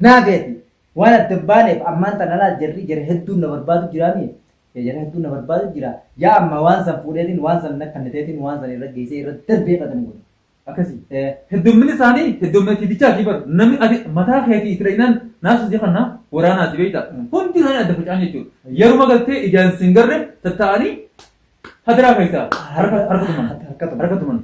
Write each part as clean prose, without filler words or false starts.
Naa feeti. Waan adda hin baaneef ammaan tana laal jarri jara hedduun na barbaadu jiraami. Jara hedduun na barbaadu jira. Yaa amma waan san fuudheetiin waan san na kanniteetiin waan san irra geessee irra darbee qadani godha. Akkasi. Heddummini isaanii heddummina tiitichaati bar. Namni ati mataa keetii itti dhaqnaan naasuu si kanna waraanaati beekta. Hundi isaanii adda faca'an jechuudha. Yeruma galtee ijaan sin garre tatta'anii hadaraa keessaa harka harka tuman. Harka tuman. Harka tuman.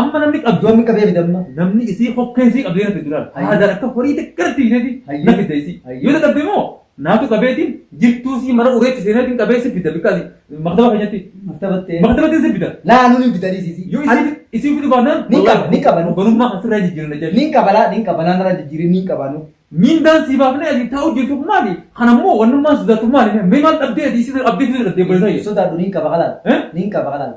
Amma namni qabdu. Yoomni qabee fidamma. Namni isii hokkee isii qabdee na fiddu laal. Haadaan akka horii xiqqaatti isheeti na fidda isii. Yoo dadhabde immoo naatu qabeetiin jirtuu sii mana ureetti seeneetiin qabee si fida bikka ati maktaba keenyatti. Maktabatti. Maktabatti si fida. Laa nuun hin fidanii sisi. Yoo isii isii fidu baannaan. Ni qaba, ni qaba. Hogganummaa kan sirraa jijjiiran jechuudha. Niin qaba laa niin qaba naan irraa jijjiirin niin qaba nu. Miindaan sii baafnee ati taa'u jirtu kun maali? Kan ammoo wannummaan sodaattu maali? Mee maal dhabdee ati isii abdii fidu dhabdee obboleessa kiyya? Sodaadhu niin qaba kalaas. Eh? Niin qaba kalaas.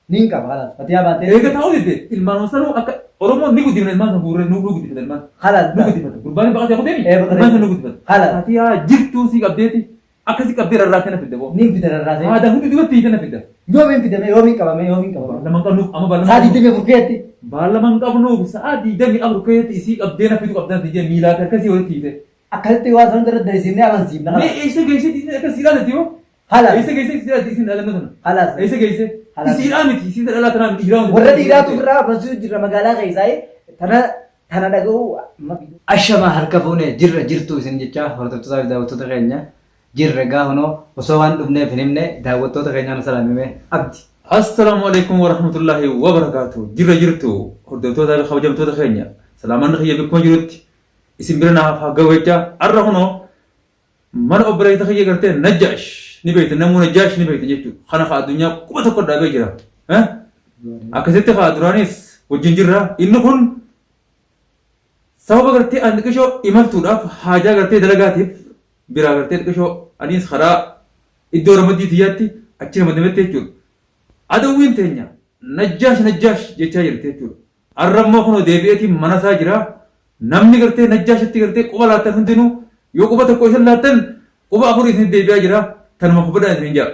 Niin qaba kalaas. Fatiyaa baatee. Eega taa'u didde ilmaan sanuu akka Oromoon ni guddifna ilmaan san guurree nu nu guddifata ilmaan. Kalaas. Nu guddifata. Gurbaan baqatee kuteemi Eh, baqatee. ilmaan san nu guddifata. Kalaas. Fatiyaa jirtuu sii qabdeeti akkasi qabdee rarraasee na fidda boo. Niin fida rarraasee. Aadaa hundi dubatti hiite na fidda. Yoomiin fidame yoomiin qabame yoomiin qabame. Baallama hin qabnuuf amma baallama Saa 24 keetti. Baallama hin qabnuuf sa'a 24 keessatti isii qabdee na fidu qabdan si jee miilaa fi harkasii walitti hiite. Akkasitti waan san irra dalisiifnee amansiifna. Mee eessa geessee isiin akka siidhaa taati yoo? Halas. Eessa geessee siidhaa isiin dhalannoo sana? Halas. Eessa geessee? Halas. Isiidhaa miti isiin dhalaa tanaa miti dhiiraa Warra dhiiraatu ofirraa amansiisu jirra magaalaa keessaa tana tana dhaga'uu. Ashamaa harka fuune jirra jirtu isin jechaa hordoftootaa fi daawwattoota keenya jirra egaa hunoo osoo waan dhufneef hin himne daawwattoota keenyaan salaamime abdi. Assalaamu alaikum warahmatullahi wabarakaatu. Jirra jirtu hordoftootaa fi kabajamtoota keenya. Salaamanni kiyya bakkuma jirutti isin bira naaf haa ga'u jecha har'a kunoo mana obboleessa kiyya gartee Najjaash ni beektan namuu Najjaash ni beektan jechuudha. Kana kaa addunyaa 1000 dhaabee jira. Akkasitti kaa duraanis wajjin jirra. Inni kun sababa gartee ani xiqishoo imaltuudhaaf haajaa gartee dalagaatiif biraa gartee xiqishoo anis karaa iddoo ramaddii tiyyaatti achi ramadametti jechuudha. Adawwiin teenya Najjaash Najjaash jechaa jirti jechuudha. Arra immoo kunoo deebi'eetiin mana isaa jira. Namni gartee Najjaashitti gartee quba laattan hundinuu yoo quba tokko isin laattan quba afur isin deebi'aa jira. Tanuma hubadhaa isin ja'a.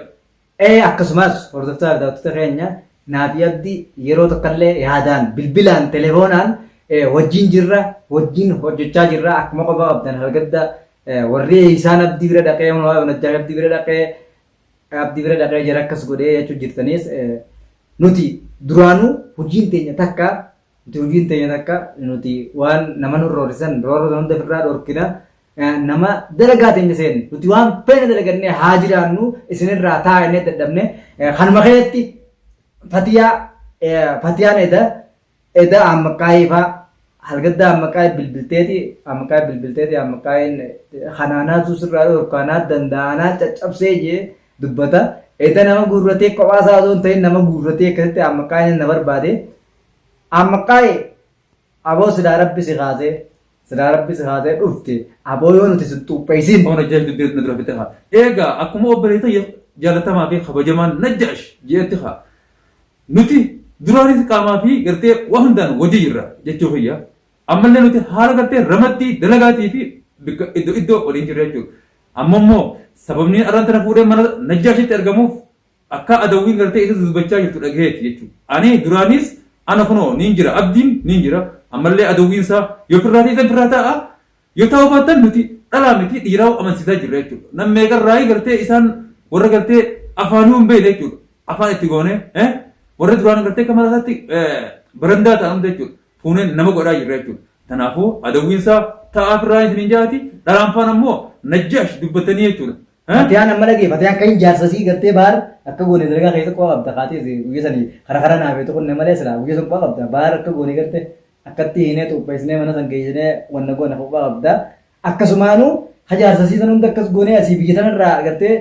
Ee akkasumas hordoftoota fi daawwattoota keenya Naafi Abdi yeroo tokkollee yaadaan bilbilaan telefoonaan wajjin jirra wajjin hojjechaa jirra akkuma qofa qabdan halgadda warri isaan Abdii bira dhaqee Najjaash Abdii bira dhaqee Abdii bira dhaqee jara akkas godhee jechuu jirtaniis nuti duraanuu hojiin teenya takka nuti hojiin teenya takka nuti waan nama nu roorrisan roorro hunda ofirraa dhorkina nama dalagaa teenya seenne nuti waan feene dalagannee haa jiraannu isinirraa taa'annee dadhabne kanuma keessatti fatiyaa fatiyaan eda Eda Aammaqaayii faa halgadda Aammaqaayii bilbilteeti Aammaqaayii bilbilteeti Aammaqaayiin kana anaatu sirraa dhorka anaa danda'a anaa caccabsee jee dubbata. Eda nama guurratee kophaa isaa osoo hin ta'in nama guurratee akkasitti Aammaqaayiin na barbaade. Aammaqaayii aboo silaa rabbi si kaasee silaa rabbi si kaasee dhufte aboo yoo nuti sin xuupheysin. Hoo Najjaash dubbii na dura fixe haa. Eegaa akkuma obboleessa jaalatamaa fi kabajamaan Najjaash jeetti haa. Nuti duraanis qaamaa fi gartee waa hundaan wajji jirra jechuu kiyya. Ammallee nuti haala gartee ramaddii dalagaatii fi bikka iddoo iddoo waliin jirra jechuudha. Amma immoo sababni arraan tana fuudhee mana Najjaashitti argamuuf akka adawwiin gartee isa dubbachaa jirtu dhagaheeti jechuudha. Ani duraanis ana kunoo niin jira abdiin niin jira ammallee adawwiin isaa yoo firraa teessan firraa taa'a Yoo ta'uu baattan nuti dhalaa miti dhiiraa amansiisaa jirra jechuudha. Nam meeqarraayi gartee isaan warra gartee afaanuu hin beekne jechuudha. Afaan itti goone warra duraan gartee akka mataa isaatti barandaa ta'an hunda jechuudha. Fuunee nama godhaa jirra jechuudha. Kanaafuu adawwiinsaa ta'aa firraa isiniin jaati dhalaan faan ammoo najjaash dubbatanii jechuudha. Fatiyaan amma dhagee fatiyaan kan jaarsasii gartee baar akka goone dalagaa keessa quba qabda kaatee guyya sanii kara kara naa beetu kunne malee silaa guyya sun quba qabda baar akka goone garte akkatti hiinee xuupheessinee mana san geessinee wanna goone quba qabda akkasumaanuu ha jaarsasii san hunda akkas goonee asii biyya tanarraa gartee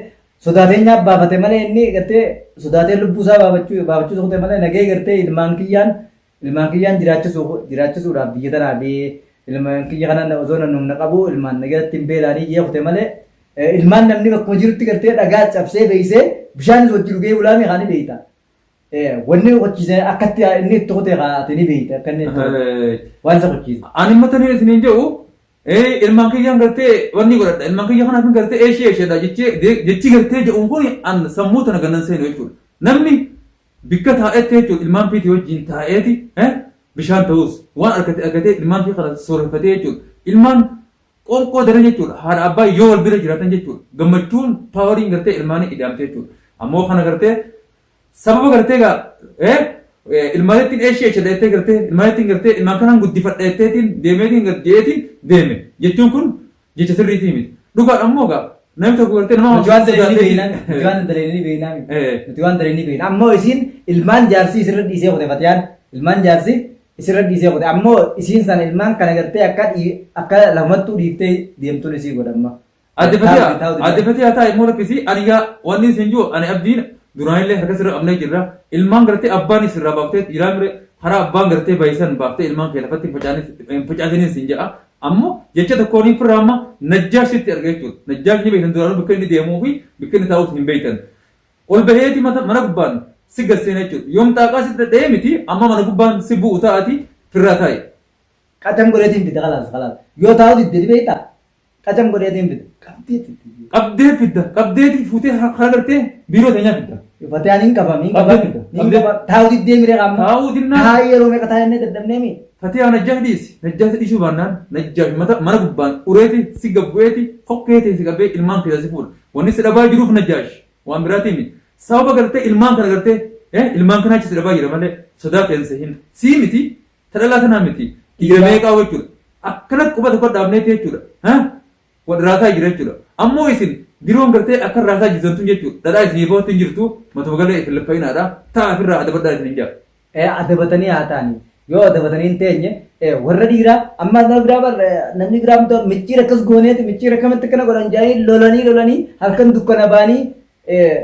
sodaatee nyaaf baafate malee inni gartee sodaatee lubbuu isaa baafachuu baafachuu soqote malee nagee gartee ilmaan kiyyaan Ilmaan kiyyaan jiraachisuudhaaf biyya tanaa fi ilmaan kiyya kana osoo nan humna qabu ilmaan nagaratti hin beelaanii jee kute malee ilmaan namni bakkuma jirutti gartee dhagaa cabsee beeysee bishaanis wajji dhugee bulaami kaa ni beeyta. Wanni qochiise akkatti inni itti kute kaa ati ni beeyta akka inni itti kute. Waan isa qochiise. Ani matanii isiniin jedhu ilmaan kiyyaan gartee wanni godhadha ilmaan kiyya kanaaf gartee eeshee eesheedha jechi gartee jedhuun kun an sammuu tana gannan seenu jechuudha. Namni Bikka taa'etti jechuun ilmaan fiitii wajjin taa'eeti bishaan ta'us waan argate argatee ilmaan fii kana sooreffatee jechuudha. Ilmaan Qoonqoo daran jechuudha. Haadha abbaa yoo wal bira jiraatan jechuudha. Gammachuun paawariin gartee ilmaanii ida'amte jechuudha. Ammoo kana gartee sababa gartee gaa ilmaanittiin eeshee eesha jettee gartee ilmaanittiin gartee ilmaan kanaan guddifadha jetteetiin deemeetiin jeetiin deeme jechuun kun jecha sirriitii miti. Dhugaadha ammoo gaa namni tokko gartee nama Nuti waan daleenii beeknaa miti. Nuti waan daleenii beeknaa miti. Nuti waan daleenii beekna. Ammoo isiin ilmaan jaarsii isirra dhiisee kute Fatiyaan. Ilmaan jaarsii isirra dhiisee kute. Ammoo isiin sana ilmaan kana gartee akka akka lafumattuu dhiiftee deemtuun isii godha amma. Adde Fatiyaa, Adde Fatiyaa taa'e immoo lakkisi ani gaa wanni isin jiru ani abdiin duraanillee harka sirra qabnee jirra. Ilmaan gartee abbaan isirraa baaftee jiraa mire karaa abbaan gartee bayisan baaftee ilmaan kee lafatti hin facaasiniin sin jedha. Ammoo jecha tokkoon hin firra amma Najjaash sitti arga jechuudha. Najjaash ni beektan duraanuu bakka inni deemuu fi bakka inni taa'us hin beektan. Ol baheeti mana gubbaan si gad seena jechuudha. Yoom xaaqaa sitti dhadha'ee miti amma mana gubbaan si bu'u taa'ati firraa taa'i. Qacam godheetiin fida kalaas kalaas. Yoo taa'u didde ni beektaa? Qacam godheetiin fida. Qabdee fiddi. Qabdee fidda. Qabdeeti fuutee karaa gartee biiroo teenyaa fidda. Fatiyaan hin qabam hin Qabdee qabam. fidda. Hin Qabdee. qabam. Taa'u diddee miree qaamna. Taa'uu dinnaan. Taa'ii yeroo meeqa taa'ee dadhabnee mi? Fatiyaa Najjaash dhiisi. Najjaash dhiisuu baannaan Najjaash mata mana gubbaan ureeti si gabbu'eeti kokkee tee si qabee ilmaan keessaa si fuudha. Wanni si dhabaa jiruuf Najjaash waan biraatii miti. Sababa gartee ilmaan kana gartee ilmaan kanaa achi si dhabaa jira malee sodaa kee hin sehin. Sii miti ta dhalaa tanaa miti. Dhiira meeqaa jechuudha. Akkana quba tokko dhaabneeti jechuudha. Wal raasaa jira jechuudha. Ammoo isin biroon gartee akka raasaa jirtan tun jechuudha. Dhadhaa isinii bahutti hin jirtu matuma galee isin laffa'inaadha. Ta'a ofirraa adabadhaa isin hin jaa. Adabatanii haa ta'anii. Yoo adabatanii hin teenye warra dhiiraa amma nama biraa bar namni biraa miti micciira akkas gooneeti micciira akkamitti akkana godhan jedhanii lolanii lolanii halkan dukkana ba'anii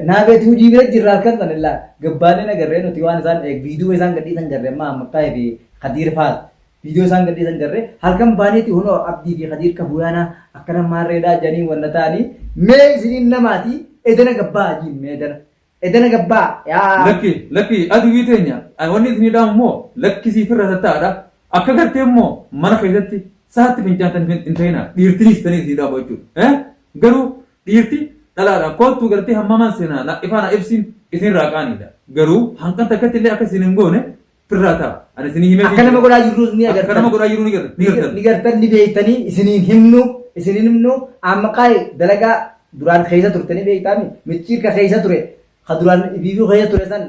naabeeti hojii bira jirra halkan sana illaa gabbaanee nagarree nuti waan isaan viidiyoo isaan gadhiisan garree amma Ammaqaayee fi Kadiir fa'aati. Viidiyoo isaan gadhiisan garree halkan baaneeti hunoo Abdii fi Kadiir kabuyaanaa akkana maarreedhaa jedhanii wanna ta'anii mee isiniin namaati edana gabbaa ajiin mee edana. Edana gabbaa yaa. Lakki lakki aduwii teenya ani wanni isinii dhaamu immoo lakkisii firra tattaadha akka gartee immoo mana keessatti saatti fincaantan hin ta'ina dhiirtinis tanii isinii dhaamu jechuudha eh garuu dhiirti dhalaadha koottuu gartee hammamaan seenaa na ifaa na ibsiin isinirraa qaaniidha garuu hanqan takkatti illee akka isin hin goone firraa ta'a ani isinii himee Akka nama godhaa jirruus ni akka agartan. nama godhaa jiruu ni gartan ni gartan Ni gartan ni beektanii isiniin himnu isiniin himnu amma qaay dalagaa duraan keessa turte ni beektaami micciirka keessa ture ka duraan viidiyoo keessa ture san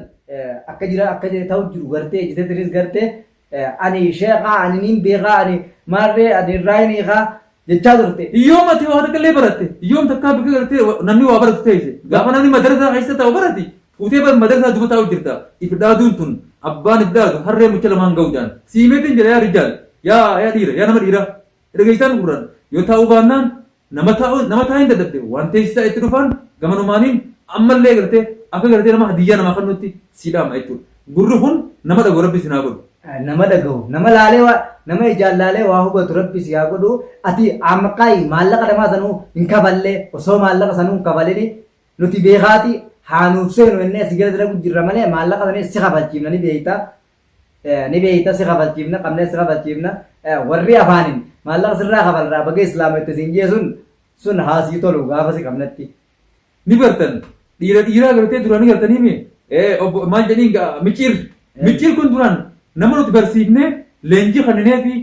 akka jira akka ta'u jiru gartee ejjiteetiris gartee ani sheekaa ani niin beekaa ani maarree ani irraa hin hiikaa jechaa turte. Yoom ati waa takka illee baratte? Yoom takkaa bika gartee namni waa baratu teesse? Gaafa namni madrasaa keessa taa'u barati? Fuutee bar madrasaa duba taa'u jirta. If dhaaduun tun abbaan if dhaadu harree mucha lamaan ga'u jaan. Sii meetiin jira yaa rijaal yaa yaa dhiira yaa nama dhiiraa. Dhageessaan gurraan yoo taa'uu baannaan nama taa'u nama taa'in dadhabde waan teessisaa itti dhufaan gamanumaaniin ammallee gartee akka gartee nama hadiyyaa namaa kennutti sii dhaama jechuudha. Gurri kun nama dhaga'u rabbi isin haa godhu. Nama dhaga'u nama laalee waa nama ijaan laalee waa hubatu rabbi si haa godhu ati ammaqaayi maallaqa namaa sanuu hin kafallee osoo maallaqa sanuu hin kafalini nuti beekaati haa nuuf seenu innee asii gara dalagu jirra malee maallaqa sanii si kafalchiifna ni beekta ni beekta si kafalchiifna qabnee si kafalchiifna warri afaanin maallaqa sirraa kafalraa baga islaama itti siin jee sun sun haa sii tolu gaafa si qabnetti. Ni bartan dhiira dhiiraa gartee duraan ni gartanii mi obbo maal jedhiin gaa micciir micciir kun duraan nama nuti barsiifnee leenjii kenninee fi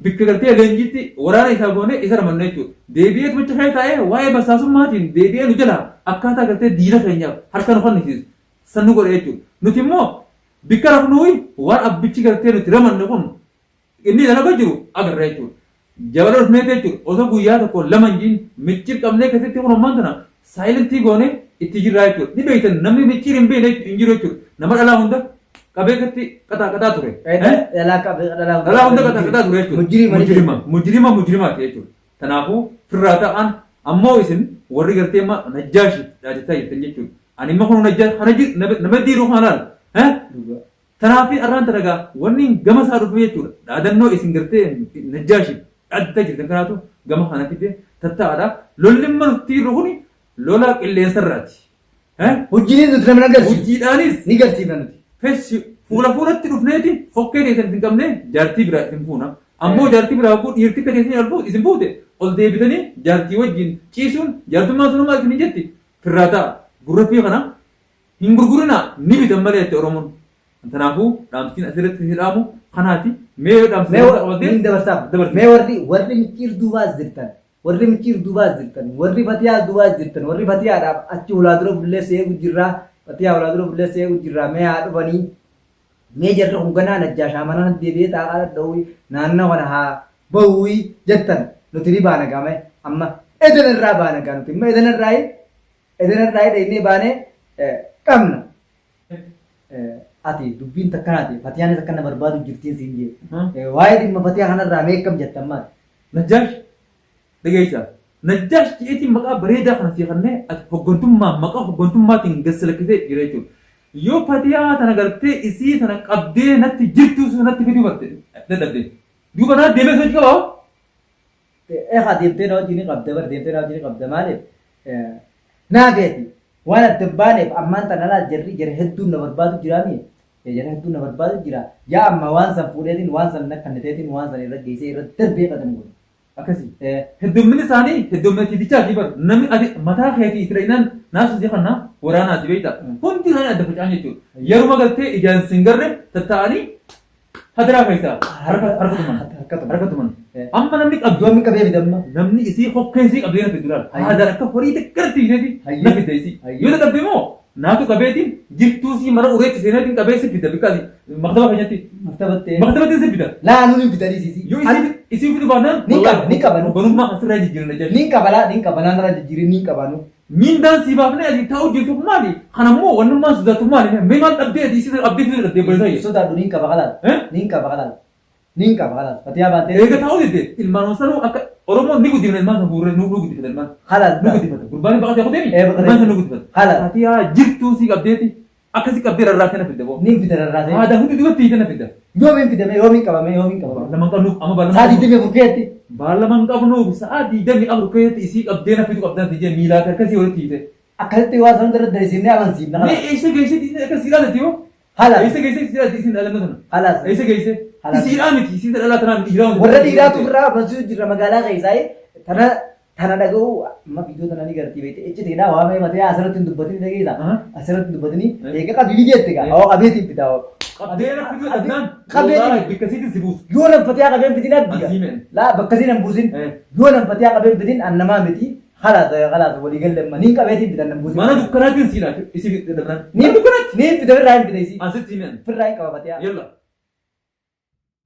bikka gartee leenjiitti waraana isaa goonee isa ramanne jechuudha. Deebi'ee tumicha kee taa'ee waa'ee basaasummaatiin deebi'ee nu jalaa akkaataa gartee diina keenyaaf harka nu kennisiisu san nu godhe jechuudha. Nuti immoo bikka rafnuuyi waan abbichi gartee nuti ramanne kun inni dalagaa jiru agarra jechuudha. Jabala dhufneeti jechuudha. Osoo guyyaa tokko lama hin jiin micciir qabnee keessatti kun ammaan tana saayilentii goone itti jirraa jechuudha. Ni beektan namni micciir hin beekne hin jiru jechuudha. Nama dhalaa hunda qabee keessatti qaxaa qaxaa ture. Dhalaa qabee dhalaa Dhalaa hunda qaxaa qaxaa ture jechuudha. Mujrima ni Mujrima mujrima mujrimaati jechuudha. Kanaafuu firraa ta'an ammoo isin warri gartee amma najjaashi dhaadachaa jirtan jechuudha. Ani immoo kun najjaash kana nama diiruu kana laal. Tanaafi arraan tana gaa wanni gama isaa dhufe jechuudha. Dhaadannoo isin gartee najjaashi dhaadachaa jirtan kanaatu gama kana fide tatta'aadha. Lolli amma nuti jirru kuni lola qilleensarraati. Hojiinis nuti nama agarsiifna. Hojiidhaanis Ni garsiifna nuti. Fessi fuula fuulatti dhufneeti fokkee teessan isin qabne jaartii biraa isin fuuna. Ammoo jaartii biraa hogguu dhiirti akka teessanii ol fuute isin fuute ol deebitanii jaartii wajjin ciisuun jaartummaan sunumaa isin hin jetti firraa ta'a. Gurrattii kana hin gurgurinaa ni bitan malee jette Oromoon. Kanaafuu dhaamsiin asirratti isin dhaamu kanaati. Mee yoo dhaamsi Mee dabarsaa qabatte niin dabarsaaf. dabarsi. Mee warri warri micciir duubaas jirtan. Warri micciir duubaas jirtan, warri fatiyaas duubaas jirtan, warri fatiyaadhaaf achi hulaa dura bulleessa eegu jirraa, fatiyaa hulaa dura bulleessa eegu jirraa mee haa dhufanii. Mee jarri kun ganaa Najjaash haa mana deebi'ee xaaqaa dhadha'uuyi naannawa kana haa ba'uuyi jettan nuti ni baana gaa mee amma edana irraa baana gaa nuti amma edana irraayi edana irraayi dhaynee baanee qabna. Ati dubbiin takkanaati fatiyaanis akka na barbaadu jirtiin siin jee. Waa'ee dhimma fatiyaa kanarraa mee akkam jetta ammaati? Najjaash Dhageessa. Najjaash je'eetiin maqaa bareedaa kana sii kannee ati hoggantummaa maqaa hoggantummaatiin gad si lakkisee jira jechuudha. Yoo fatiyaa tana gartee isii tana qabdee natti jirtuu sun natti fiduu barte dadhabde. Duuba naa deemee sochi qabaa? Egaa deemtee na wajjin qabda bar deemtee na wajjin qabda maaliif naa feeti waan adda hin baaneef ammaan tana laal jarri jara hedduun na barbaadu jiraami jara hedduun na barbaadu jira yaa amma waan san fuudheetiin waan san na kanniteetiin waan san irra geessee irra darbee qadamu godhe. Akkasi. Heddummini isaanii heddummina tiitichaati bar. Namni ati mataa keetii itti dhaqnaan naasuu si kanna waraanaati beekta. Hundi isaanii adda faca'an jechuudha. Yeruma galtee ijaan sin garre tatta'anii hadaraa keessaa harka harka tuman. Harka tuman. Harka tuman. Amma namni qabdu Yoomni qabee fidamma. namni isii kokkee isii qabdee na fiddu laal. Haadaan akka horii xiqqaratti isheeti Hayyee. na fidda isii. Hayyee. Yoo dadhabde immoo naatu qabeetiin jirtuu sii mana ureetti seeneetiin qabee si fida bikka maktaba keenyatti. Maktabatti. Maktabatti si fida. Laa nuun hin fidanii siisii. Yoo isii isii fidu baannaan Ni qaba, ni qaba. Hogganummaa kan sirraa jijjiirna jechuudha. Niin qaba laa niin qaba naan irra jijjiirin niin qaba nu. Miindaan sii baafnee asii taa'u jirtu kun maali? Kan ammoo wannummaan sodaattu maali? Mee maal dhabdee ati isii dhabdee fidu dhabdee obboleessa kiyya? Sodaadhu niin qaba kalaas. Eh? Niin qaba kalaas. Niin qaba kalaas. Fatiyaa baantee. Eega taa'u didde ilmaan sanuu akka Oromoon ni guddifna ilmaan san guurree nu guddifata ilmaan. Kalaas. Nu guddifata. Gurbaan baqatee kuteemi? Eh, baqatee. Ilmaan san nu guddifata. Kalaas. Fatiyaa jirtuu sii qabdeeti akkasi qabdee rarraasee na fidda boo. Niin fida rarraasee. Aadaa hundi duratti hiite na fidda. Yoomiin fidame yoomiin qabame yoomiin qabame. Baallama hin qabnuuf amma baallama Saa 24 keetti. Baallama hin qabnuuf sa'a 24 keessatti isii qabdee na fidu qabdee na jee miilaa fi harkasii walitti hiite. Akkasitti waan san irra dalisiifnee amansiifna. Mee eessa geessee isin akka siidhaa taate yoo? Halas. Eessa geessee siidhaa isin dhalanna sana? Halas. Eessa geessee? Halas. Isiidhaa miti isii dhalaa tanaa miti dhiiraa Warra dhiiraatu irraa amansiisu jirra magaalaa keessaa tana tana dhaga'u amma viidiyoo tana ni gartii beekte iccitiidha waa mee matee asirratti hin dubbatini dhageessa Aha. asirratti hin dubbatini Eh. eega qabii jette gaa hoo qabeetiin fidaa hoo. Qabdee na fiduu dhabnaan Qabeetiin wallaahi bikka siitiin si buusu. yoo nan fatiyaa qabeen fidin abdiga Asii meen. laa bakka siin hin buusin Eh. yoo nan fatiyaa qabeen fidin an namaa miti Khalaas khalaas walii galle amma niin qabeetiin bitan nan buusin. Mana dukkanaatiin siidha isii dhabnaan. Niin Mana dukkanaatti. Niin fida firraa hin fida isii. Asitti himeen. Firraa hin qaba fatiyaa. Yalla.